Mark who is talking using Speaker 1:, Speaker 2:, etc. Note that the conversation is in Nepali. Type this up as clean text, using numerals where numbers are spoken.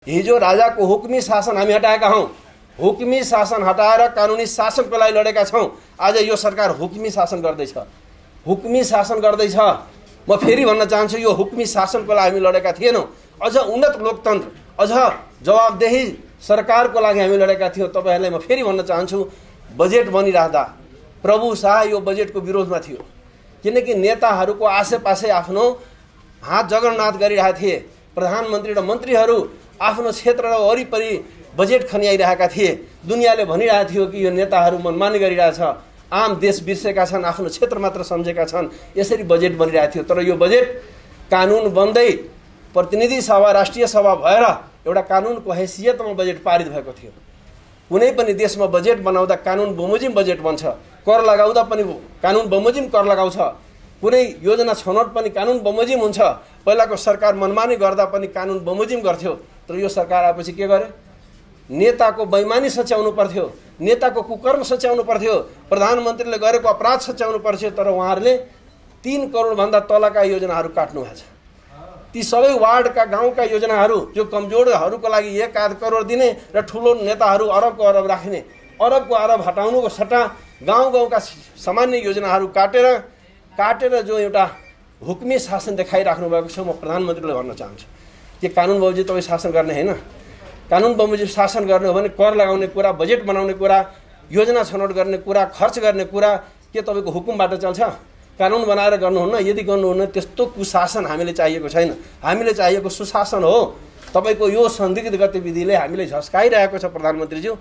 Speaker 1: हिजो राजाको हुकुमी शासन हामी हटाएका हौं, हुकुमी शासन हटाएर कानुनी शासनको लागि लडेका छौं। आज यो सरकार हुकुमी शासन गर्दैछ, हुकुमी शासन गर्दैछ। म फेरि भन्न चाहन्छु, यो हुकुमी शासनको लागि हामी लडेका थिएनौं। अझ उन्नत लोकतन्त्र, अझ जवाबदेही सरकारको लागि हामी लडेका थियौं। तपाईहरुलाई म फेरि भन्न चाहन्छु, बजेट बनिराख्दा प्रभु शाह यो बजेटको विरोधमा थियो, किनकि नेताहरूको आसेपासे आफ्नो हात जगन्नाथ गरिरहेका थिए। प्रधानमन्त्री र मन्त्रीहरू आफ्नो क्षेत्र र वरिपरि बजेट खन्याइरहेका थिए। दुनियाँले भनिरहेको थियो कि यो नेताहरू मनमानी गरिरहेछ, आम देश बिर्सेका छन्, आफ्नो क्षेत्र मात्र सम्झेका छन्, यसरी बजेट बनिरहेको थियो। तर यो बजेट कानुन बन्दै प्रतिनिधि सभा, राष्ट्रिय सभा भएर एउटा कानुनको हैसियतमा बजेट पारित भएको थियो। कुनै पनि देशमा बजेट बनाउँदा कानुन बमोजिम बजेट बन्छ, कर लगाउँदा पनि कानुन बमोजिम कर लगाउँछ, कुनै योजना छनौट पनि कानुन बमोजिम हुन्छ। पहिलाको सरकार मनमानी गर्दा पनि कानुन बमोजिम गर्थ्यो। तर यो सरकार आएपछि के गर्यो? नेताको बेइमानी सच्याउनु पर्थ्यो, नेताको कुकर्म सच्याउनु पर्थ्यो, प्रधानमन्त्रीले गरेको अपराध सच्याउनु पर्थ्यो। तर उहाँहरूले 3 करोड भन्दा तलका योजनाहरू काट्नु भएको छ। ती सबै वार्डका गाउँका योजनाहरू जो कमजोरहरूको लागि 1-8 करोड दिने र ठुलो नेताहरू अरबको अरब राख्ने, अरबको अरब हटाउनुको सट्टा गाउँका सामान्य योजनाहरू काटेर जो एउटा हुकुमी शासन देखाइराख्नु भएको छ। म प्रधानमन्त्रीले भन्न चाहन्छु कि कानुन बमोजिम तपाईँ शासन गर्ने हैन। कानुन बमोजिम शासन गर्ने हो भने कर लगाउने कुरा, बजेट बनाउने कुरा, योजना छनौट गर्ने कुरा, खर्च गर्ने कुरा के तपाईँको हुकुमबाट चल्छ? कानुन बनाएर गर्नुहुन्न। यदि गर्नुहुन्न त्यस्तो कुशासन हामीले चाहिएको छैन, हामीले चाहिएको सुशासन हो। तपाईको यो संदिग्ध गतिविधिले हामीले झस्काइरहेको छ प्रधानमन्त्रीज्यू।